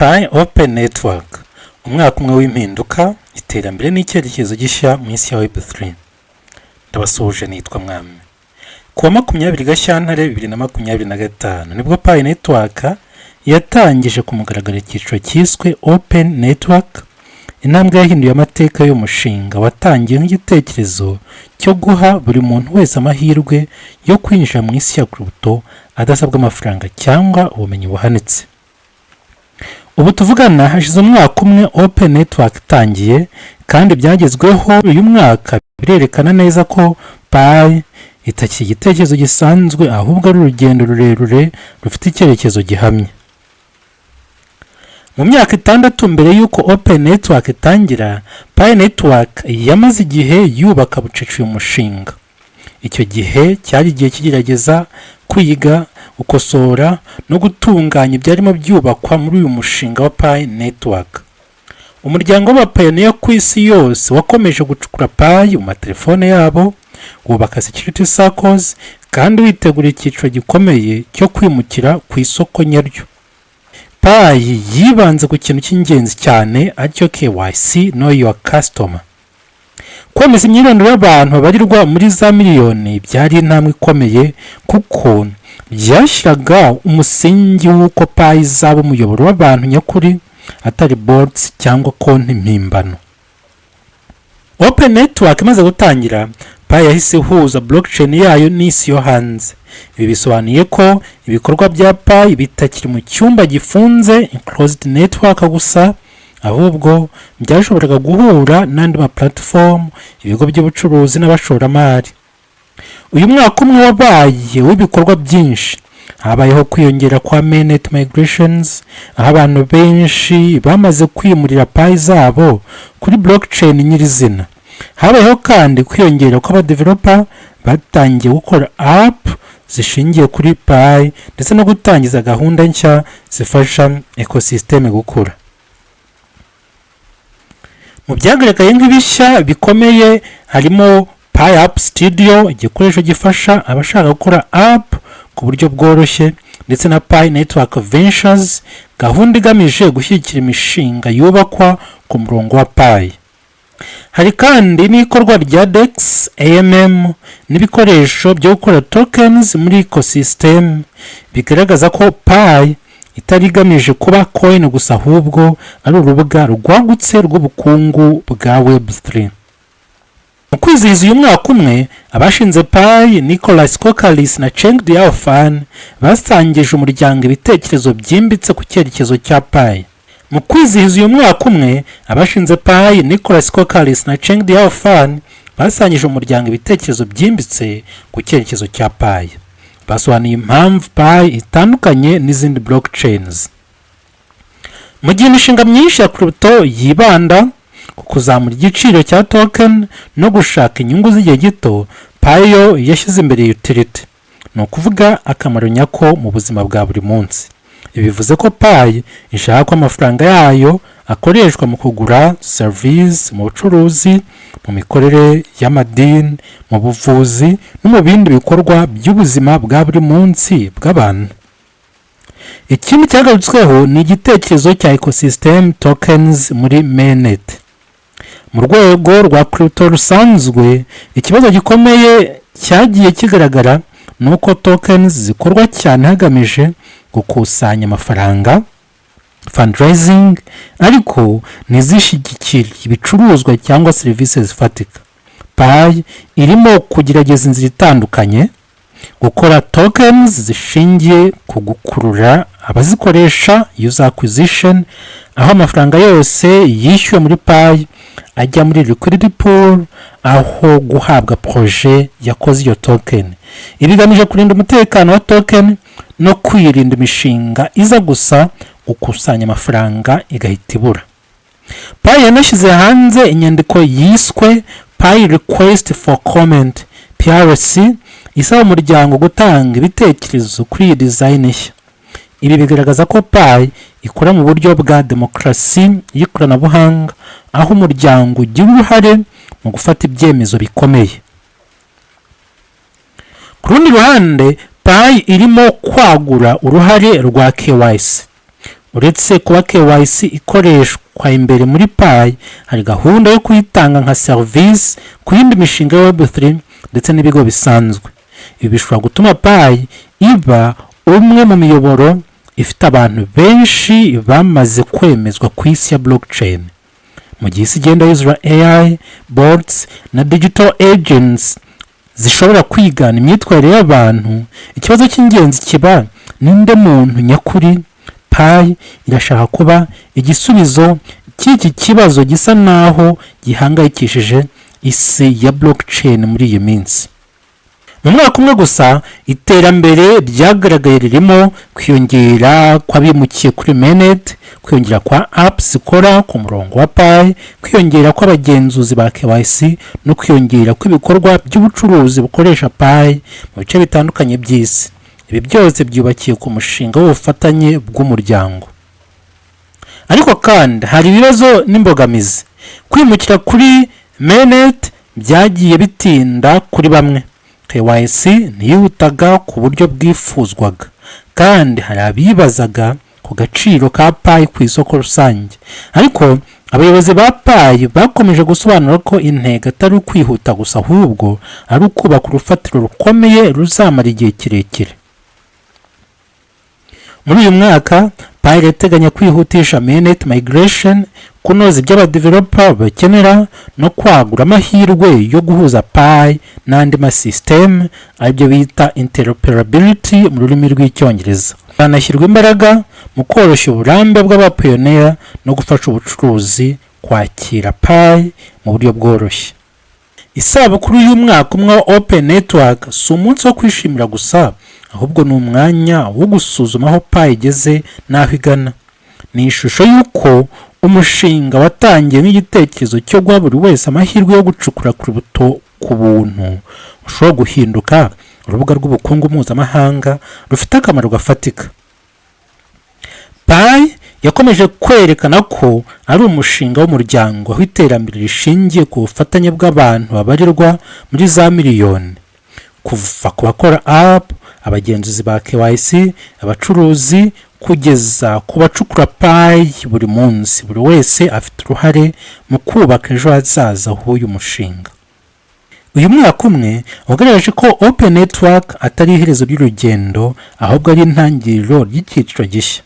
Pi Open Network, umwaka umwe w'impinduka, iterambere n'icyerekezo gishya mu isi ya Web3. Ndabasuhuje, nitwa Mwami. Ku wa 20 Gashyantare 2025 nibwo Pi Network yatangije ku mugaragaro icyiciro cyiswe Open Network, intambwe yahinduye amateka y'umushinga watangiye nk'igitekerezo cyo guha buri muntu wese amahirwe yo kwinjira mu isi ya crypto adasabwa amafaranga cyangwa ubumenyi buhanitse. Ubu tuvugana hashize umwaka umwe Open Network itangiye, kandi ibyagezweho uyu mwaka birerekana neza ko Pi itakiri igitekerezo gisanzwe, ahubwo ari urugendo rurerure rufite icyerekezo gihamye. Mu myaka 6 mbere y'uko Open Network itangira, Pi Network yamaze igihe yubaka bucece uyu mushinga. Icyo gihe cyari igihe cy'igerageza, kwiga, gukosora no gutunganya ibyarimo byubakwa muri uyu mushinga wa Pi Network. Umuryango w'abapayoniya ku isi yose wakomeje gucukura Pi mu matelefone yabo, wubaka security circles kandi witegura icyiciro gikomeye cyo kwimukira ku isoko nyaryo. Pi yibanze ku kintu cy'ingenzi cyane, aricyo KYC, Know Your Customer. Kwemeza imyirondoro y'abantu babarirwa muri za miliyoni byari intambwe ikomeye, kuko byashyiraga umusingi w'uko Pi izaba umuyoboro w'abantu nyakuri, atari bots cyangwa konti mpimbano. Open Network imaze gutangira, Pi yahise ihuza blockchain yayo n'isi yo hanze. Ibi bisobanuye ko ibikorwa bya Pi bitakiri mu cyumba gifunze, enclosed network gusa, ahubwo byashoboraga guhura n'andi ma platform, ibigo by'ubucuruzi n'abashoramari. Uyu mwaka umwe wabaye w'ibikorwa byinshi. Habayeho kwiyongera kwa mainnet migrations, aho abantu benshi bamaze kwimurira Pi zabo kuri blockchain nyirizina. Habayeho kandi kwiyongera kw'abadeveloper batangiye gukora app zishingiye kuri Pi, ndetse no gutangiza gahunda nshya zifasha ecosystem gukura. Mu byagaragaye nk'ibishya bikomeye harimo Pi App Studio, igikoresho gifasha abashaka gukora app ku buryo bworoshye, ndetse na Pi Network Ventures, gahunda igamije gushyigikira imishinga yubakwa ku murongo wa Pi. Hari kandi n'ikorwa rya DEX, AMM n'ibikoresho byo gukora tokens muri ecosystem, bigaragaza ko Pi itari igamije kuba coin gusa, ahubwo ari urubuga rwagutse rw'ubukungu bwa Web3. Mu kwizihiza uyu mwaka umwe, abashinze Pi, Nicolas Kokkalis na Chengdiao Fan, basangije umuryango ibitekerezo byimbitse ku cyerekezo cya Pi. Mu kwizihiza uyu mwaka umwe, abashinze Pi, Nicolas Kokkalis na Chengdiao Fan, basangije umuryango ibitekerezo byimbitse ku cyerekezo cya Pi. Basobanuye impamvu Pi itandukanye n'izindi blockchains. Mu gihe imishinga myinshi ya crypto yibanda ku kuzamura igiciro cya token no gushaka inyungu z'igihe gito, Pi yo yashyize imbere utility, ni ukuvuga akamaro nyako mu buzima bwa buri munsi. Ibi bivuze ko Pi ishaka ko amafaranga yayo akoreshwa mu kugura serivisi, mu bucuruzi, mu mikorere y'amadini, mu buvuzi no mu bindi bikorwa by'ubuzima bwa buri munsi bw'abantu. Ikindi cyagarutsweho ni igitekerezo cya ecosystem tokens muri mainnet. Mu rwego rwa crypto rusanzwe, ikibazo gikomeye cyagiye kigaragara ni uko tokens zikorwa cyane hagamije gukusanya amafaranga, fundraising, ariko ntizishyigikire ibicuruzwa cyangwa serivisi zifatika. Pi irimo kugerageza inzira itandukanye: gukora tokens zishingiye ku gukurura abazikoresha, user acquisition, aho amafaranga yose yishyuwe muri Pi ajya muri liquidity pool aho guhabwa projet yakoze iyo token. Ibi bigamije kurinda umutekano wa token no kwirinda imishinga iza gusa gukusanya amafaranga igahita ibura. Pi yanashyize hanze inyandiko yiswe Pi Request for Comment, PRC, isaba umuryango gutanga ibitekerezo kuri iyi design nshya. Ibi bigaragaza ko Pi ikora mu buryo bwa demokarasi y'ikoranabuhanga, aho umuryango ugira uruhare mu gufata ibyemezo bikomeye. Ku rundi ruhande, Pi irimo kwagura uruhare rwa KYC. Uretse kuba KYC ikoreshwa imbere muri Pi, hari gahunda yo kuyitanga nka serivisi ku yindi mishinga ya Web3 ndetse n'ibigo bisanzwe. Ibi bishobora gutuma Pi iba umwe mu miyoboro ifite abantu benshi bamaze kwemezwa ku isi ya blockchain. Mu gihe isi igenda yuzura AI bots na digital agents zishobora kwigana imyitwarire y'abantu, ikibazo cy'ingenzi kiba: ninde muntu nyakuri? Pi irashaka kuba igisubizo cy'iki kibazo gisa naho gihangayikishije isi ya blockchain muri iyi minsi. Mu mwaka umwe gusa, iterambere ryagaragaye ririmo kwiyongera kw'abimukiye kuri mainnet, kwiyongera kwa apps zikora ku murongo wa Pi, kwiyongera kw'abagenzuzi ba KYC no kwiyongera kw'ibikorwa by'ubucuruzi bukoresha Pi mu bice bitandukanye by'isi. Ibi byose byubakiye ku mushinga w'ubufatanye bw'umuryango. Ariko kandi hari ibibazo n'imbogamizi. Kwimukira kuri mainnet byagiye bitinda kuri bamwe, KYC ntiyihutaga ku buryo bwifuzwaga, kandi hari abibazaga ku gaciro ka Pi ku isoko rusange. Ariko abayobozi ba Pi bakomeje gusobanura ko intego atari ukwihuta gusa, ahubwo ari ukubaka urufatiro rukomeye ruzamara igihe kirekire. Muri uyu mwaka, Pi irateganya kwihutisha mainnet migration, kunoza ibyo abadeveloper bakenera no kwagura amahirwe yo guhuza Pi n'andi masisiteme, aribyo bita interoperability mu rurimi rw'Icyongereza. Hanashyirwa imbaraga mu koroshya uburambe bw'abapioneer no gufasha ubucuruzi kwakira Pi mu buryo bworoshye. Isabukuru y'umwaka umwe wa Open Network si umunsi wo kwishimira gusa, ahubwo ni umwanya wo gusuzuma aho Pi igeze n'aho igana. Ni ishusho y'uko umushinga watangiye nk'igitekerezo cyo guha buri wese amahirwe yo gucukura crypto ku buntu ushobora guhinduka urubuga rw'ubukungu mpuzamahanga rufite akamaro gafatika. Pi yakomeje kwerekana ko ari umushinga w'umuryango, aho iterambere rishingiye ku bufatanye bw'abantu babarirwa muri za miliyoni, kuva ku bakora app, abagenzuzi ba KYC, abacuruzi, kugeza ku bacukura Pi buri munsi. Buri wese afite uruhare mu kubaka ejo hazaza h'uyu mushinga. Uyu mwaka umwe wagaragaje ko Open Network atari iherezo ry'urugendo, ahubwo ari intangiriro ry'icyiciro gishya.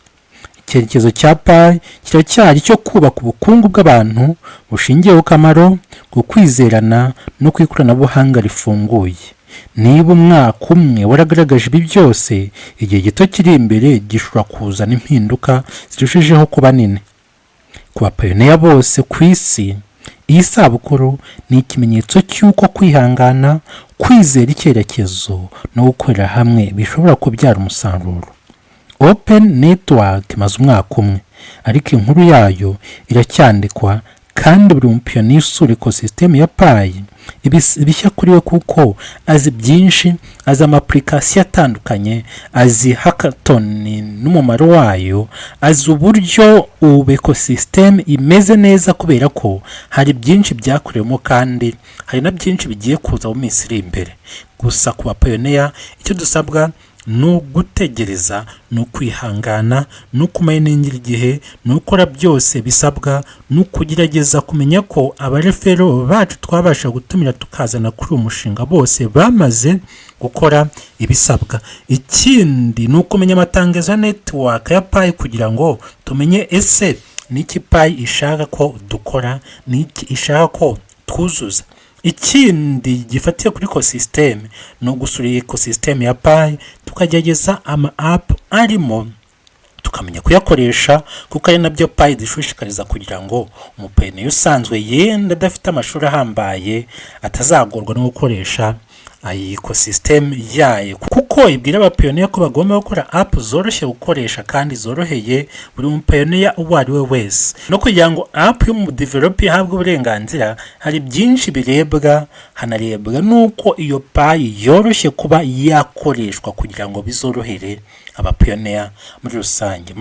Icyerekezo cya Pi kiracyari icyo kubaka ubukungu bw'abantu bushingiye ku kamaro, ku kwizerana no ku ikoranabuhanga rifunguye. Niba umwaka umwe waragaragaje ibi byose, igihe gito kiri imbere gishobora kuzana impinduka zirushijeho kuba nini. Ku bapioneer bose ku isi, iyi sabukuru ni ikimenyetso cy'uko kwihangana, kwizera icyerekezo no gukorera hamwe bishobora kubyara umusaruro. Open Network imaze umwaka umwe, ariko inkuru yayo iracyandikwa, kandi buri mupioneer usura ecosystem ya Pi bishya kuri we, kuko azi byinshi, azi ama application atandukanye, azi hackathon n'umumaro wayo, azi uburyo ubu ecosystem imeze neza, kubera ko hari byinshi byakorewemo kandi hari na byinshi bigiye kuza mu minsi iri imbere. Gusa ku bapioneer, icyo dusabwa ni ugutegereza, ni ukwihangana, ni ukumayiningira igihe, ni ukora byose bisabwa, ni ukugerageza kumenya ko abareferral bacu twabasha gutumira tukazana kuri uyu mushinga bose bamaze gukora ibisabwa. Ikindi ni ukumenya amatangazo ya network ya Pi, kugira ngo tumenye ese ni iki Pi ishaka ko dukora, ni iki ishaka ko twuzuza. Ikindi gifatiye kuri ecosystem ni ugusura iyi ecosystem ya Pi, tukagerageza ama app arimo, tukamenya kuyakoresha, kuko ari nabyo Pi dushishikariza, kugira ngo umupioneer usanzwe yenda adafite amashuri ahambaye atazagorwa no gukoresha iyi ecosystem yayo, kuko ibwira abapioneer ko bagomba gukora app zoroshye gukoresha kandi zoroheye buri mupioneer uwo ari we wese. No kugira ngo app y'umudeveloper ihabwe uburenganzira, hari byinshi birebwa, hanarebwa n'uko iyo Pi yoroshye kuba yakoreshwa, kugira ngo bizorohere abapioneer muri rusange.